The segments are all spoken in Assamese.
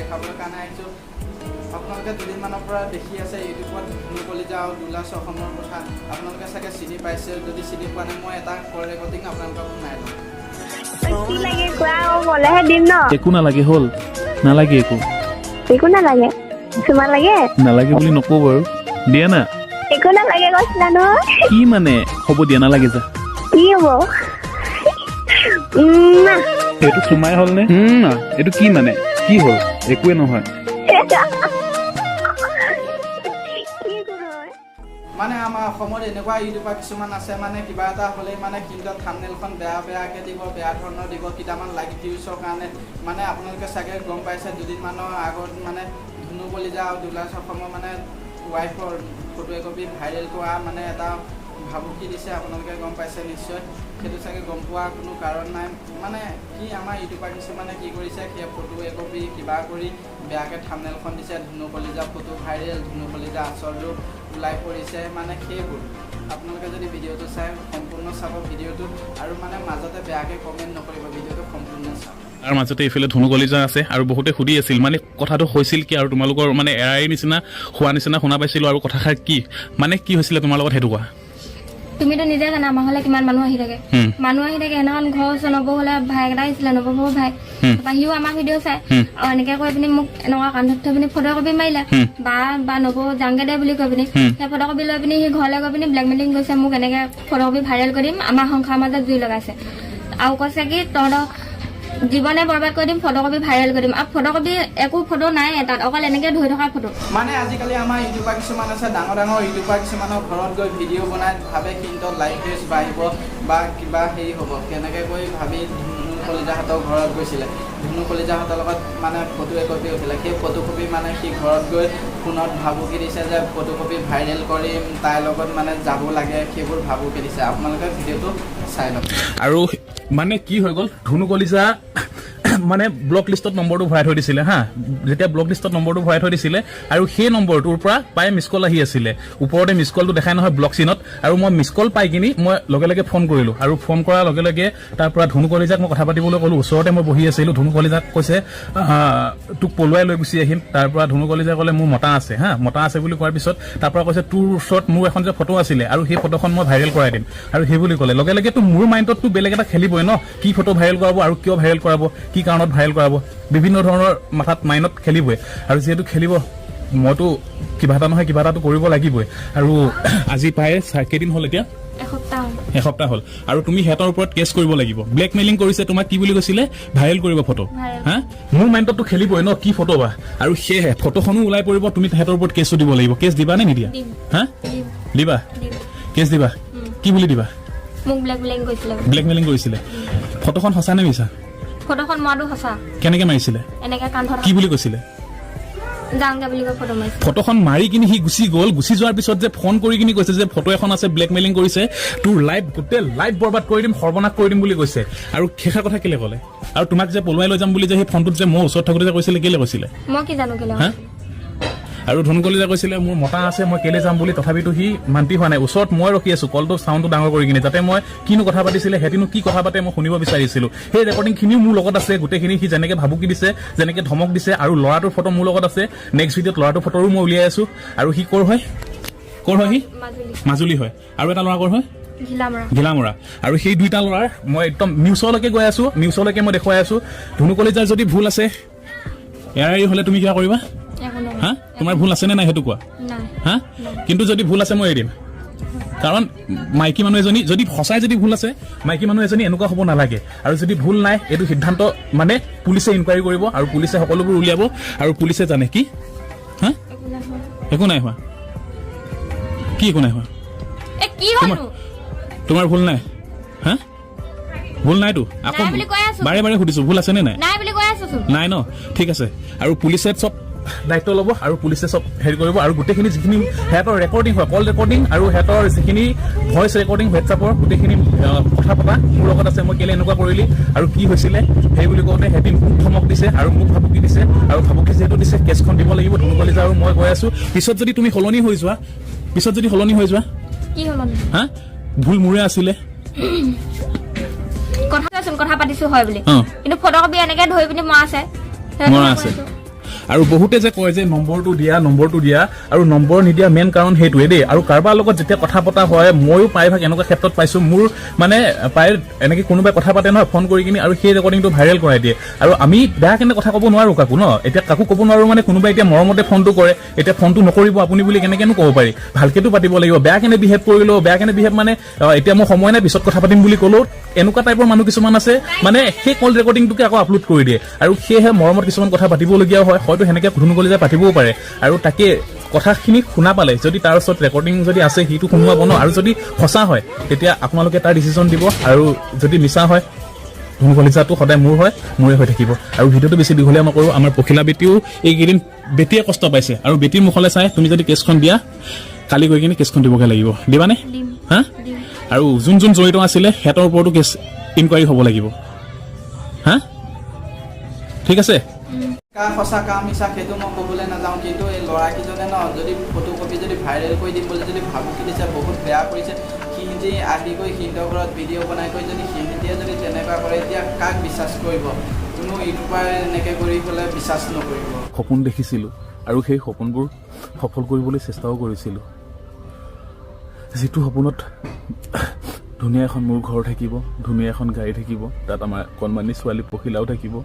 দেখাবলৈ কাৰণে আহিছোঁ। আপোনালোকে দুদিনমানৰ পৰা দেখি আছে ইউটিউবত ধুনু কলিজা আৰু দুলাছ অসমৰ কথা। আপোনালোকে চাগে চিনি পাইছে। যদি চিনি পোৱা নাই, মই এটা কল ৰেকৰ্ডিং আপোনালোকক শুনাই লওঁ। কি লাগে কোৱা, ক'লেহে দিম ন। একো নালাগে, হ'ল, নালাগে একো। একো নালাগে? চুমা লাগে? নালাগে বুলি নকওঁ বাৰু, দিয়া না। একো নালাগে কৈছিলা নহয়। কি মানে? হ'ব দিয়া, নালাগে যা। কি হ'ব? উম। এইটো চুমাই হ'ল নে? এইটো কি মানে? কি হ'ল? একোৱে নহয়। কি নহয়? মানে আমাৰ অসমত এনেকুৱা ইউটিউবাৰ কিছুমান আছে, মানে কিবা এটা হ'লেই মানে কিন্তু থামনেলখন বেয়া বেয়াকৈ দিব, বেয়া ধৰণৰ দিব, কেইটামান লাইক ভিউজৰ কাৰণে। মানে আপোনালোকে চাগে গম পাইছে, দুদিনমানৰ আগত মানে ধুনু কলিজা আৰু দুলাছ অসমৰ মানে ৱাইফৰ ফটো একপি ভাইৰেল কৰা মানে এটা ভাবুকি দিছে। আপোনালোকে গম পাইছে নিশ্চয়। সেইটো চাগে গম পোৱা কোনো কাৰণ নাই। মানে কি, আমাৰ ইউটিউবাৰ কিছুমানে কি কৰিছে, সেই ফটো একপি কিবা কৰি বেয়াকৈ থামনেলখন দিছে, ধুনু কলিজা ফটো ভাইৰেল, ধুনু কলিজা আচল ৰূপ ওলাই পৰিছে, মানে সেইবোৰ। আপোনালোকে যদি ভিডিঅ'টো চাই, সম্পূৰ্ণ চাব ভিডিঅ'টো আৰু মানে মাজতে বেয়াকৈ কমেণ্ট নকৰিব, ভিডিঅ'টো সম্পূৰ্ণ চাব। তাৰ মাজতে এইফালে ধুনু কলিজা আছে আৰু বহুতে সুধি আছিল, মানে কথাটো হৈছিল কি আৰু তোমালোকৰ মানে এৰাই নিচিনা হোৱা নিচিনা শুনা পাইছিলো আৰু কথাষাৰ কি, মানে কি হৈছিলে তোমাৰ লগত, সেইটো কোৱা। তুমিতো নিজে জানা, আমাৰ ঘৰলে কিমান মানুহ আহি থাকে। মানুহ আহি থাকে। সেইদিনাখন ঘৰৰ ওচৰৰ নবৌ হ'লে ভায়েক এটা আহিছিলে, নবৌ ভাই। তাৰপৰা সিও আমাৰ ভিডিঅ' চাই আৰু এনেকে কৈ পিনি মোক এনেকুৱা কান্ধত থৈ পিনি ফটো কপি মাৰিলে, বা বা নবৌ যাংগে দে বুলি কৈ পিনি। সেই ফটো কপি লৈ পিনি সি ঘৰলৈ গৈ পিনি ব্লেকমেইলিং কৰিছে মোক, এনেকে ফটো কপি ভাইৰেল কৰি দিম, আমাৰ সংসাৰৰ মাজত জুই লগাইছে আৰু কৈছে কি তহঁতৰ জীৱনে বৰবাদ কৰি দিম, ফটো কপি ভাইৰেল কৰি দিম। আৰু ফটো কপি একো ফটো নাই তাত, অকল এনেকে ধৰি থকা ফটো। মানে আজিকালি আমাৰ ইউটিউবাৰ কিছুমান আছে, ডাঙৰ ডাঙৰ ইউটিউবাৰ কিছুমানৰ ঘৰত গৈ ভিডিঅ' বনাই, ভাবে কিন্তু লাইক ভিউজ বাঢ়িব বা কিবা হেৰি হ'ব। কেনেকৈ গৈ ভাবি ধুনু কলিজাহঁতৰ ঘৰত গৈছিলে, ধুনু কলিজাহঁতৰ লগত মানে ফটো একপি উঠিলে। সেই ফটো কপি মানে সি ঘৰত গৈ ফোনত ভাবুকি দিছে যে ফটো কপি ভাইৰেল কৰিম, তাইৰ লগত মানে যাব লাগে, সেইবোৰ ভাবুকি দিছে। আপোনালোকে ভিডিঅ'টো চাই লওক। আৰু মানে কি হৈ গ'ল, ধুনু কলিজা মানে ব্লক লিষ্টত নম্বৰটো ভৰাই থৈ দিছিলে। হা, যেতিয়া ব্লক লিষ্টত নম্বৰটো ভৰাই থৈ দিছিলে আৰু সেই নম্বৰটোৰ পৰা প্ৰায় মিছ কল আহি আছিলে। ওপৰতে মিছ কলটো দেখাই নহয় ব্লক চিনত। আৰু মই মিছ কল পাই কিনি মই লগে লগে ফোন কৰিলোঁ আৰু ফোন কৰাৰ লগে লগে তাৰ পৰা ধুনু কলিজাক মই কথা পাতিবলৈ ক'লোঁ। ওচৰতে মই বহি আছিলোঁ। ধুনু কলিজাক কৈছে, "তোক পলুৱাই লৈ গুচি আহিম।" তাৰ পৰা ধুনু কলিজাই ক'লে, "মোৰ মতা আছে।" হা, মতা আছে বুলি কোৱাৰ পিছত তাৰ পৰা কৈছে, "তোৰ ওচৰত মোৰ এখন যে ফটো আছিলে আৰু সেই ফটোখন মই ভাইৰেল কৰাই দিম" আৰু সেই বুলি ক'লে। লগে লগেতো মোৰ মাইণ্ডততো বেলেগ এটা খেলিবই ন, কি ফটো ভাইৰেল কৰাব আৰু কিয় ভাইৰেল কৰাব, কি কাৰণত ভাইৰেল কৰাব, বিভিন্ন ধৰণৰ মাথাত মাইণ্ডত খেলিবই। আৰু যিহেতু খেলিব, মইতো কিবা এটা নহয় কিবা এটাতো কৰিব লাগিবই। আৰু আজি প্ৰায় কেইদিন হ'ল এতিয়া? এসপ্তাহ হ'ল। এসপ্তাহ হ'ল। আৰু তুমি সিহঁতৰ ওপৰত কেছ কৰিব লাগিব। ব্লেকমেইলিং কৰিছে তোমাক। কি বুলি কৈছিলে? ভাইৰেল কৰিব ফটো। ভাইৰেল। হা, মোৰ মাইণ্ডততো খেলিবই ন, কি ফটো বা। আৰু সেয়েহে ফটোখনো ওলাই পৰিব, তুমি তেহেঁতৰ ওপৰত কেছটো দিব লাগিব। কেছ দিবা নে নিদিয়া? দিম। হা? দিম। দিবা? দিম। কেছ দিবা? কি বুলি দিবা? মোক ব্লেকমেইলিং কৰিছিলে বুলি। ব্লেকমেইলিং কৰিছিলে। ফটোখন সঁচা নে মিছা? ফটোখন মৰাটো সঁচা। কেনেকে মাৰিছিলে? এনেকে কান্ধত। কি বুলি কৈছিলে? যাওঁগে বুলি কৈ ফটো মাৰিছে। ফটোখন মাৰি কিনি সি গুচি গ'ল। গুচি যোৱাৰ পিছত যে ফোন কৰি কিনি কৈছে যে ফটো এখন আছে, ব্লেকমেইলিং কৰিছে, তোৰ লাইফ, গোটেই লাইফ বৰবাদ কৰি দিম, সৰ্বনাশ কৰি দিম বুলি কৈছে। আৰু শেষৰ কথা কেলে ক'লে? আৰু তোমাক যে পলুৱাই লৈ যাম বুলি যে সেই ফোনটোত যে মোৰ ওচৰত থাকোঁতে যে কৈছিলে, কেলে কৈছিলে? মই কি জানো কেলে। হা, আৰু ধুনু কলিজা কৈছিলে, "মোৰ মতা আছে, মই কেলে যাম" বুলি। তথাপিতো সি মান্তি হোৱা নাই। ওচৰত মই ৰখি আছো, কলটো চাউণ্ডটো ডাঙৰ কৰি কিনি, যাতে মই কিনো কথা পাতিছিলে, সিহঁতিনো কি কথা পাতে মই শুনিব বিচাৰিছিলো। সেই ৰেকৰ্ডিংখিনিও মোৰ লগত আছে গোটেইখিনি, সি যেনেকে ভাবুকি দিছে, যেনেকে ধমক দিছে। আৰু ল'ৰাটোৰ ফটো মোৰ লগত আছে। নেক্সট ভিডিঅ'ত ল'ৰাটোৰ ফটোও মই উলিয়াই আছো। আৰু সি ক'ৰ হয়? ক'ৰ হয় সি? মাজুলী। মাজুলী হয়। আৰু এটা ল'ৰা ক'ৰ হয়? ঘিলামৰা। ঘিলামৰা। আৰু সেই দুইটা ল'ৰাৰ মই একদম নিউজলৈকে গৈ আছো, নিউজলৈকে মই দেখুৱাই আছো। ধুনু কলিজাৰ যদি ভুল আছে, এৰা এৰি হ'লে তুমি কিবা কৰিবা? একো নহয়। হা, তোমাৰ ভুল আছে নে নাই সেইটো কোৱা। নাই। হা, কিন্তু যদি ভুল আছে মই এৰি দিম। কাৰণ মাইকী মানুহ এজনী যদি সঁচাই যদি ভুল আছে, মাইকী মানুহ এজনী এনেকুৱা হ'ব নালাগে। আৰু যদি ভুল নাই, এইটো সিদ্ধান্ত মানে পুলিচে ইনকুৱাৰী কৰিব আৰু পুলিচে সকলোবোৰ উলিয়াব আৰু পুলিচে জানে কি। হা? একো নাই হোৱা। একো নাই হোৱা? কি একো নাই হোৱা? এ কি হ'লনো? তোমাৰ ভুল নাই? হা, ভুল নাইতো আকৌ? নাই বুলি কৈ আছো। বাৰে বাৰে সুধিছো, ভুল আছে নে নাই? নাই বুলি কৈ আছোচোন। নাই ন? ঠিক আছে। আৰু পুলিচে চব দায়িত্ব ল'ব আৰু পুলিচে চব হেৰি কৰিব। আৰু গোটেইখিনি যিখিনি সিহঁতৰ ৰেকৰ্ডিং হয়, কল ৰেকৰ্ডিং আৰু সিহঁতৰ যিখিনি ভইচ ৰেকৰ্ডিং হোৱাটছআপৰ, গোটেইখিনি কথা পতা মোৰ লগত আছে। মই কেলে এনেকুৱা কৰিলি আৰু কি হৈছিলে সেই বুলি কওঁতে সিহঁতি মোক ধমক দিছে আৰু মোক ভাবুকি দিছে। আৰু ভাবুকি যিহেতু দিছে, কেছখন দিব লাগিব। ধুনু কলিজা আৰু মই গৈ আছো। পিছত যদি তুমি সলনি হৈ যোৱা, পিছত যদি সলনি হৈ যোৱা? কি হ'লনো? হা, ভুল মোৰে আছিলে। কথা চোন, কথা পাতিছো হয় বুলি। কিন্তু ফটো কপি এনেকে ধৰি পিনি মৰা আছে। মৰা আছে। আৰু বহুতে যে কয় যে নম্বৰটো দিয়া, নম্বৰটো দিয়া, আৰু নম্বৰ নিদিয়া মেইন কাৰণ সেইটোৱে দেই। আৰু কাৰোবাৰ লগত যেতিয়া কথা পতা হয়, ময়ো প্ৰায়ভাগ এনেকুৱা ক্ষেত্ৰত পাইছোঁ, মোৰ মানে প্ৰায় এনেকৈ কোনোবাই কথা পাতে নহয় ফোন কৰি কিনি, আৰু সেই ৰেকৰ্ডিংটো ভাইৰেল কৰাই দিয়ে। আৰু আমি বেয়া কেনে কথা ক'ব নোৱাৰোঁ কাকো ন। এতিয়া কাকো ক'ব নোৱাৰোঁ মানে কোনোবাই এতিয়া মৰমতে ফোনটো কৰে, এতিয়া ফোনটো নকৰিব আপুনি বুলি কেনেকেনো ক'ব পাৰি? ভালকেতো পাতিব লাগিব। বেয়া কেনে বিহেভ কৰিলেও, বেয়া কেনে বিহেভ মানে এতিয়া মোৰ সময় নাই, পিছত কথা পাতিম বুলি ক'লেও এনেকুৱা টাইপৰ মানুহ কিছুমান আছে, মানে সেই কল ৰেকৰ্ডিংটোকে আকৌ আপলোড কৰি দিয়ে। আৰু সেয়েহে মৰমত কিছুমান কথা পাতিবলগীয়াও হয়, হয়তো সেনেকে ধুনু কলিজাই পাতিবও পাৰে। আৰু তাকে কথাখিনি শুনা পালে যদি তাৰ ওচৰত ৰেকৰ্ডিং যদি আছে, সিটো শুনোৱাব ন। আৰু যদি সঁচা হয় তেতিয়া আপোনালোকে তাৰ ডিচিশ্যন দিব, আৰু যদি মিছা হয় ধুনু কলিজাটো সদায় মোৰ হয়, মোৰে হৈ থাকিব। আৰু ভিডিঅ'টো বেছি দীঘলীয়া নকৰোঁ। আমাৰ পখিলা বেটীও এইকেইদিন বেটীয়ে কষ্ট পাইছে, আৰু বেটীৰ মুখলৈ চাই তুমি যদি কেছখন দিয়া, কালি গৈ কিনে কেছখন দিবগৈ লাগিব। দিবানে? দিম। হা? দিম। আৰু যোন যোন জড়িত আছিলে সিহঁতৰ ওপৰতো কেছ ইনকুৱাৰী হ'ব লাগিব। হা, ঠিক আছে। কাৰ সঁচা কাৰ মিছা সেইটো মই ক'বলৈ নাযাওঁ, কিন্তু এই ল'ৰাকেইজনে ন যদি ফটো কপি যদি ভাইৰেল কৰি দিম বুলি যদি ভাবুকি দিছে, বহুত বেয়া কৰিছে। সিহঁতি আহি গৈ সিহঁতৰ ঘৰত ভিডিঅ' বনাই কৰি যদি সিহঁতিয়ে যদি তেনেকুৱা কৰে, এতিয়া কাক বিশ্বাস কৰিব? কোনো ইউটিউবাৰে এনেকৈ কৰি পেলাই বিশ্বাস নকৰিব। সপোন দেখিছিলোঁ আৰু সেই সপোনবোৰ সফল কৰিবলৈ চেষ্টাও কৰিছিলোঁ, যিটো সপোনত ধুনীয়া এখন মোৰ ঘৰ থাকিব, ধুনীয়া এখন গাড়ী থাকিব, তাত আমাৰ কণমানি ছোৱালী পখিলাও থাকিব।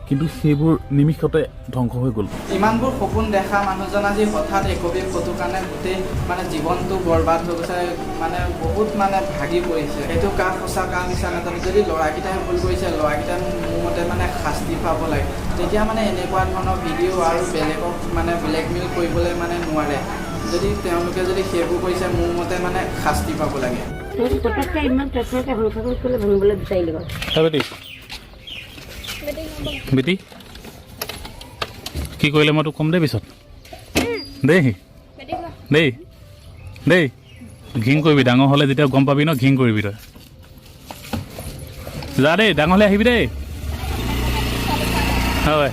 কিন্তু সেইবোৰ নিমিষতে ধ্বংস হৈ গ'ল। ইমানবোৰ সপোন দেখা মানুহজন আজি হঠাৎ একবি ফটো কাৰণে গোটেই মানে জীৱনটো বৰবাদ হৈ গৈছে, মানে বহুত মানে ভাগি পৰিছে। সেইটো কাৰ সঁচা কাৰ মিছা নাজানো। যদি ল'ৰাকেইটাই ভুল কৰিছে, ল'ৰাকেইটাই মোৰ মতে মানে শাস্তি পাব লাগে। তেতিয়া মানে এনেকুৱা ধৰণৰ ভিডিঅ' আৰু বেলেগক মানে ব্লেকমেইল কৰিবলৈ মানে নোৱাৰে। যদি তেওঁলোকে যদি সেইবোৰ কৰিছে, মোৰ মতে মানে শাস্তি পাব লাগে। পটককৈ ইমান তৎক্ষণাতে সংসাৰখন কেলৈ ভাঙিবলৈ বিচাৰিলি বাৰু? বেটি, বেটি, কি কৰিলে মই তোক ক'ম দেই পিছত দেই। দেই দেই, ঘিণ কৰিবি ডাঙৰ হ'লে। যেতিয়া গম পাবি ন, ঘিণ কৰিবি তই। যা দেই, ডাঙৰ হ'লে আহিবি দেই। হয়,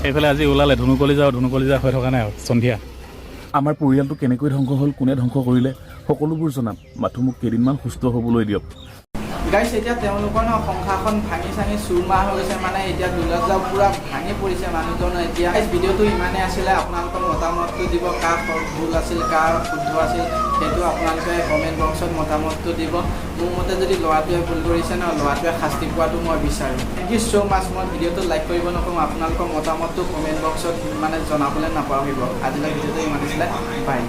এইফালে আজি ওলালে ধুনু কলিজা আৰু ধুনু কলিজা হৈ থকা নাই। আৰু সন্ধিয়া আমাৰ পৰিয়ালটো কেনেকৈ ধ্বংস হ'ল, কোনে ধ্বংস কৰিলে, সকলোবোৰ জনাম। মাথো মোক কেইদিনমান সুস্থ হ'বলৈ দিয়ক। গাইছ, এতিয়া তেওঁলোকৰ ন সংসাৰখন ভাঙি চাঙি চুৰমাৰ হৈ গৈছে। মানে এতিয়া দুলাজাও পূৰা ভাঙি পৰিছে মানুহজন এতিয়া। গাইছ, ভিডিঅ'টো ইমানেই আছিলে। আপোনালোকৰ মতামতটো দিব, কাৰ ভুল আছিল, কাৰ শুদ্ধ আছিল, সেইটো আপোনালোকে কমেণ্ট বক্সত মতামতটো দিব। মোৰ মতে যদি ল'ৰাটোৱে ভুল কৰিছে ন, ল'ৰাটোৱে শাস্তি পোৱাটো মই বিচাৰোঁ। Thank you so much. মই ভিডিঅ'টো লাইক কৰিব নকওঁ, আপোনালোকৰ মতামতটো কমেণ্ট বক্সত মানে জনাবলৈ নাপাহৰিব। আজিলৈ ভিডিঅ'টো ইমান আছিলে, বাই।